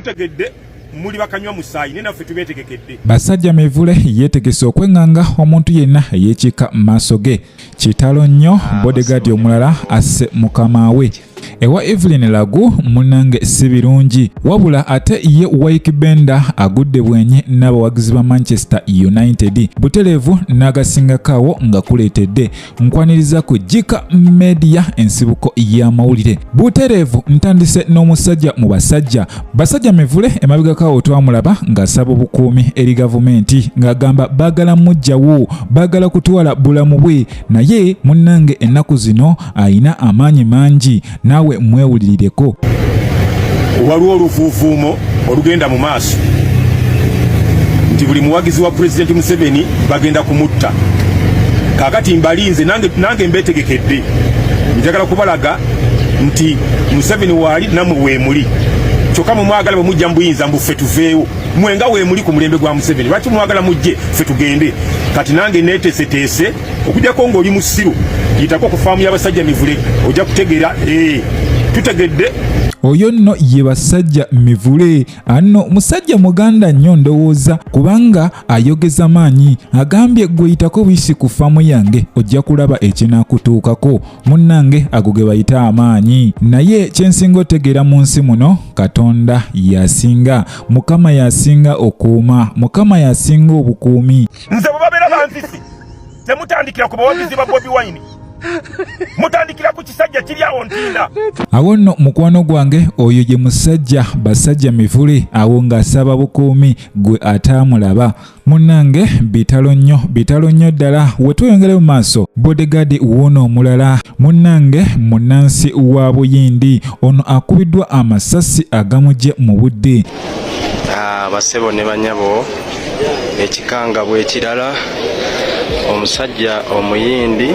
Tutegedde muli bakanywa musaayi, naye naffe tubeetegekedde. Basajja Mivule yeetegese okweŋŋanga omuntu yenna eyeekiika mu maaso ge. Kitalo nnyo, bodyguard omulala asse mukama we. Ewa Evelyn Lagu munnange si birungi, wabula ate ye Wyke Bender agudde bwenyi n'abawagizi ba Manchester United butereevu n'agasingako awo nga kuleetedde. Nkwaniriza ku Jika Media, ensibuko y'amawulire. Butereevu ntandise n'omusajja mu basajja, Basajja Mivule. Emabegako awo twamulaba ng'asaba obukuumi eri gavumenti ng'agamba baagala muggyawo, baagala kutwala bulamu bwe, naye munnange ennaku zino ayina amaanyi mangi, naawe mwewulirireko. Waliwo oluvuuvuumo olugenda mu maaso nti buli muwagizi wa Pulezidenti Museveni bagenda kumutta. Kaakati mbalinze, nange mbeetegekedde. Njagala kubalaga nti Museveni waali, nammwe weemuli, kyokka mwe mwagala bwe mujja mu buyinza mbu ffe tuveewo. Mwe nga weemuli ku mulembe gwa Museveni, lwaki mwagala mujje ffe tugende? Kati nange neeteeseteese. Okujjako ng'oli musiru, yitako ku faamu y'Abasajja Mivule, ojja kutegeera. Tutegedde. Oyo nno ye Basajja Mivule. Anno musajja muganda nnyo ndowooza, kubanga ayogeza maanyi. Agambye gwe yitako buyisi ku faamu yange, ojja kulaba ekinaakutuukako. Munnange, ago ge bayita amaanyi. Naye kyensinga otegeera mu nsi muno, Katonda yasinga, Mukama yasinga okuuma, Mukama yasinga obukuumi. Nze bwe babeera banzisi, temutandikira ku bawagizi ba Bobi Wine, mutandikira ku kisajja kiri awo ntinda. Awo nno mukwano gwange, oyo ye musajja Basajja Mivule awo ng'asaba bukuumi, gwe ataamulaba. Munnange, bitalo nnyo, bitalo nnyo ddala. We tweyongere mu maaso, bodyguard wuuno omulala, munnange, munnansi wa Buyindi. Ono akubiddwa amasasi agamugye mu budde. Basebo ne banyabo, ekikangabwa ekirala, omusajja Omuyindi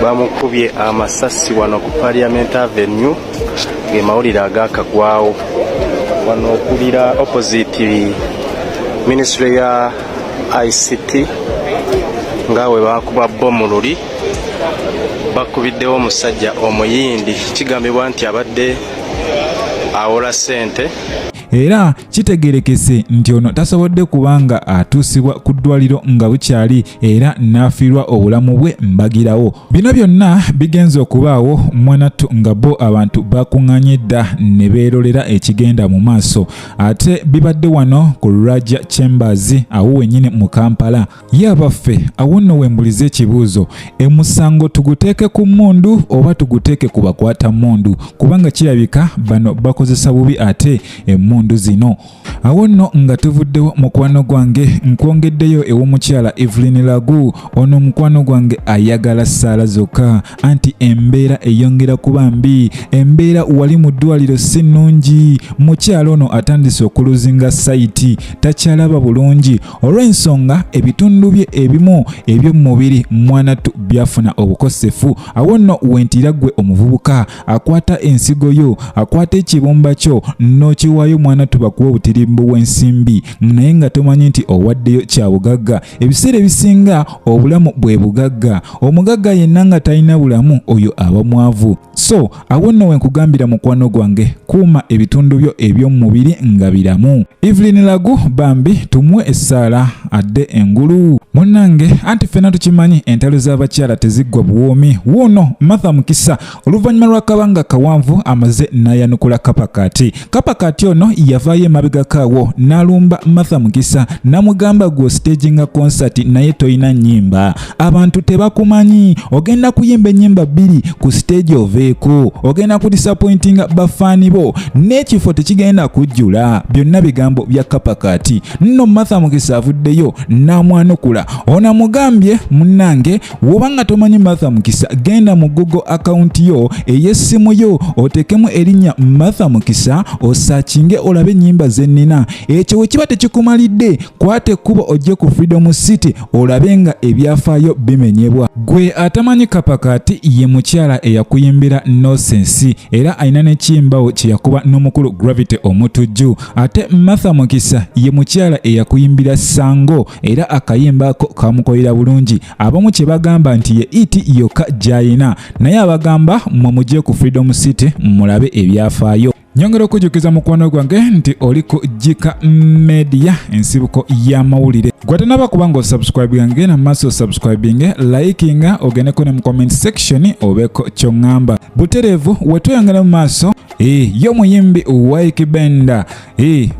bamukubye amasasi wano ku Parliament Avenue. Ge mawulire agakagwawo wano okulira opposite ministry ya ICT, nga we bakuba bomu luli bakubiddewo omusajja Omuyindi. Kigambibwa nti abadde awola ssente. Era kitegerekese nti ono tasobodde kubanga atuusibwa ku ddwaliro nga bukyali, era n'afiirwa obulamu bwe mbagirawo. Bino byonna bigenze okubaawo, mwanattu, nga bo abantu bakuŋŋaanye dda ne beerolera ekigenda mu maaso. Ate bibadde wano ku Raja Chambers awo wennyini mu Kampala. Ye abaffe, awo nno wembuliza ekibuuzo, emusango tuguteeke ku mmundu oba tuguteeke ku bakwata mmundu? Kubanga kirabika bano bakozesa bubi ate emmundu zino. Awo nno nga tuvuddewo, mukwano gwange, nkwongeddeyo ew'omukyala Evelyn Lagu. Ono mukwano gwange ayagala ssaala zokka, anti embeera eyongera kuba mbi. Embeera wali mu ddwaliro si nnungi. Mukyala ono atandise okuluzinga sight, takyalaba bulungi olw'ensonga ebitundu bye ebimu eby'omubiri, mwanattu, byafuna obukosefu. Awo nno wentira ggwe omuvubuka akwata ensigo yo, akwata ekibumba kyo n'okiwaayo, mwanattu, bakuwa obutirimbo bw'ensimbi, naye nga tomanyi nti owaddeyo kya bugagga. Ebiseera ebisinga obulamu bwe bugagga. Omugagga yenna nga talina bulamu, oyo aba mwavu. So awo nno wenkugambira, mukwano gwange, kuuma ebitundu byo eby'omubiri nga biramu. Evelyn Lagu bambi tumuwe essaala adde engulu, munnange, anti ffenna tukimanyi entalo z'abakyala teziggwa buwoomi. Wuuno Martha Mukisa, oluvannyuma lw'akabanga kawanvu amaze n'ayanukula Kapakati. Kapakati ono yavaayo emabegako n'alumba Martha Mukisa n'amugamba, "Gwe staginga concert naye toyina nnyimba, abantu tebakumanyi, ogenda kuyimba ennyimba bbiri ku stage oveeko, ogenda kudisappointinga bafaani bo n'ekifo tekigenda kujjula." Byonna bigambo bya Kapakati. Nno Martha Mukisa avuddeyo n'amwanukula. Ono amugambye, "Munnange, woba nga tomanyi Martha Mukisa, genda mu Google account yo ey'essimu yo, oteekemu erinnya Martha Mukisa, osearchinge olabe ennyimba ze nnina. Ekyo we kiba tekikumalidde, kwata ekkubo ojje ku Freedom City olabe nga ebyafaayo bimenyebwa." Gwe atamanyi Kapakati, ye mukyala eyakuyimbira Nonsense, era alina n'ekiyimbawo kye yakuba n'omukulu Gravity Omutujju. Ate Martha Mukisa ye mukyala eyakuyimbira Sango, era akayimba ako kamukolera bulungi. Abamu kye bagamba nti ye hit yokka gy'ayina, naye abagamba mmwe mujje ku Freedom City mulabe ebyafaayo. Nyongera okujjukiza mukwano gwange nti oli ku Jika Media, ensibuko y'amawulire. Gwatanaba kuba nga osubscribinga, genda mu maaso osubscribinge, likinga, ogendeko ne mu comment section obeeko ky'oŋŋamba. Butereevu wetweyongera mu maaso. Ye omuyimbi Ykee Benda,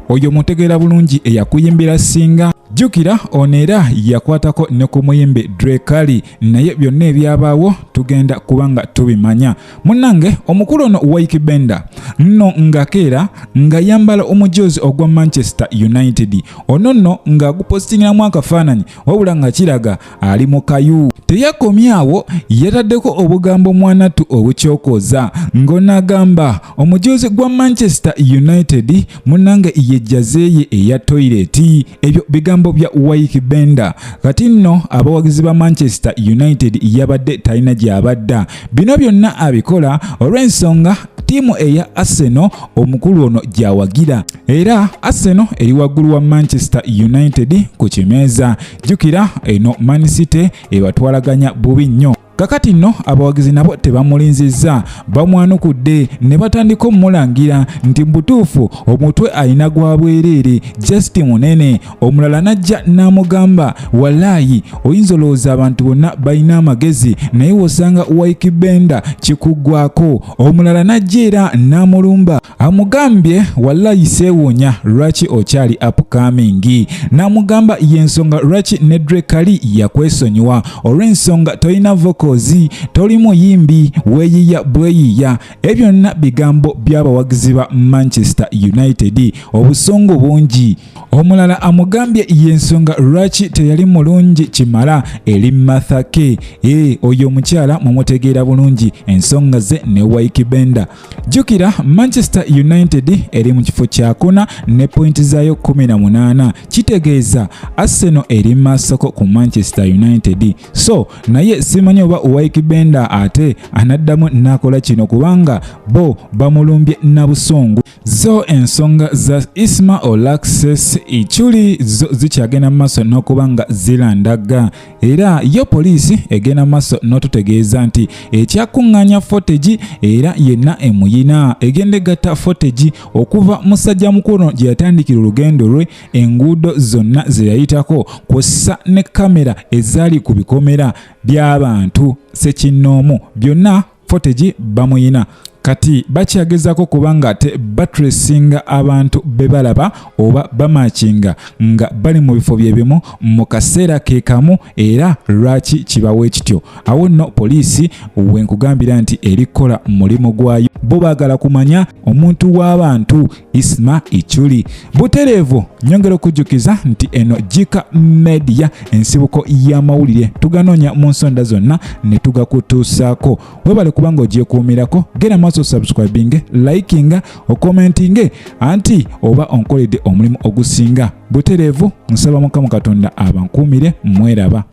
oyo mutegeera bulungi eyakuyimbira singa. Jjukira ono era yakwatako ne ku muyimbi Dre Cali, naye byonna ebyabaawo tugenda kubanga tubimanya. Munnange omukulu ono Ykee Benda nno ng'akeera ng'ayambala omujoozi ogwa Manchester United, ono nno ng'agupositingiramu akafaananyi, wabula nga kiraga ali mu kayu. Teyakomyawo, yataddeko obugambo mwanattu obukyokooza, ng'onaagamba omujoozi gwa Manchester United munnange ye jersey ye eya toilet. Ebyo bigambo bya Ykee Benda. Kati nno abawagizi ba Manchester United yabadde talina gy'abadda. Bino byonna abikola olw'ensonga ttiimu eya Arsenal omukulu ono gy'awagira, era Arsenal eri waggulu wa Manchester United ku kimeeza. Jjukira eno Man City ebatwalaganya bubi nnyo. Kakati nno abawagizi nabo tebamulinzizza, bamwanukudde ne batandika omulangira nti mu butuufu omutwe alina gwa bwereere, just munene. Omulala n'ajja n'amugamba, walaayi oyinza olowooza abantu bonna balina amagezi, naye w'osanga Ykee Benda kikuggwako. Omulala n'ajja era n'amulumba, amugambye, walaayi seewuunya lwaki okyali upcoming. N'amugamba y'ensonga lwaki ne Dre Cali yakwesonyiwa, olw'ensonga tolina vocals, toli muyimbi, weeyiya bweyiya. Ebyo byonna bigambo by'abawagizi ba Manchester United, obusungu bungi. Omulala amugambye y'ensonga lwaki teyali mulungi kimala eri Martha K. Oyo omukyala mumutegeera bulungi ensonga ze ne Ykee Benda. Jjukira Manchester United eri mu kifo kyakuna ne pointi zaayo 18, kitegeeza Arsenal eri maasoko ku Manchester United. So naye simanyi oba Ykee Benda ate anaddamu n'akola kino, kubanga bo bamulumbye na busungu. Zo ensonga za Isma Olaxess Ichuli zo zikyagenda mu maaso n'okuba nga zirandaga, era yo poliisi egenda mu maaso n'otutegeeza nti ekyakuŋŋaanya footage era yenna emuyina egenda egatta footage okuva musajja mukulu gye yatandikira olugendo lwe, enguudo zonna ze yayitako, kw'ossa ne kamera ezaali ku bikomera by'abantu ssekinnoomu, byonna footage bamuyina. Kati bakyagezaako kubanga ate batracinga abantu be balaba oba bamakinga nga bali mu bifo bye bimu mu kaseera ke kamu, era lwaki kibawo ekityo. Awo nno poliisi wenkugambira nti erikola mulimu gwayo, bo baagala kumanya omuntu w'abantu Isma Ichuli butereevu. Nyongera okujjukiza nti eno Jika Media, ensibuko y'amawulire, tuganoonya mu nsonda zonna ne tugakutuusaako. Webale kubanga ogyekuumirako. Genda maaso subscribing, likinga, ocommentinge, anti oba onkoledde omulimu ogusinga butereevu. Nsaba Mukama Katonda abankuumire. Mweraba.